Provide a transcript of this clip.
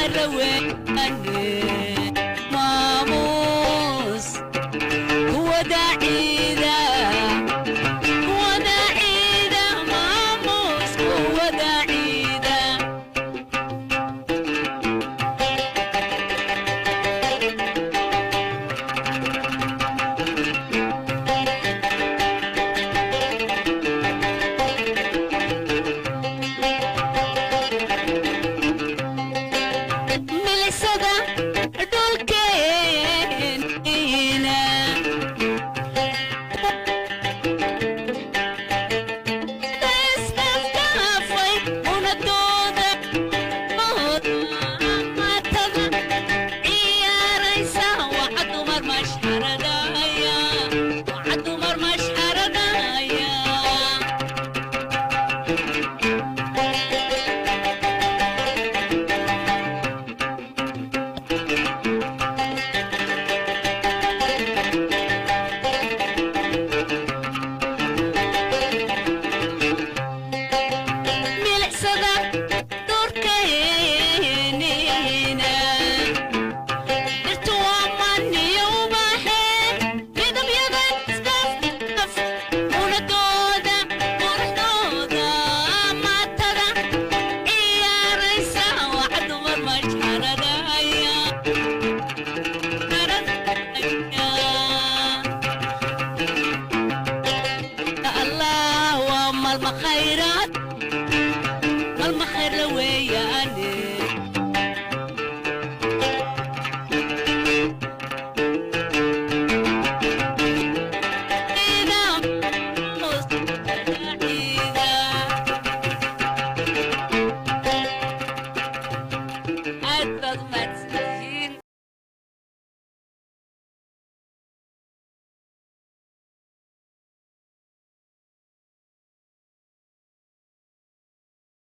Khayr la weeyaane, maamuus kuwada ciida, kuwada ciida, maamuus kuwada ciida. Milisada dhulkeena iskaafkaafay unadooda maatada ciyaaraysa, waxa dumar mashxaradaya, waxa dumar mashxaradaya. Milicsada dhulkeenina, dhirtu waa maniyo ubaxee, midabyada iskaaf unadooda quruxdooda maatada ciyaaraysa, waxa dumar mashxaradaya. Allah waa maalma khayraad, maalma khayr la weeyaane. Aad baad u mahadsantihiin.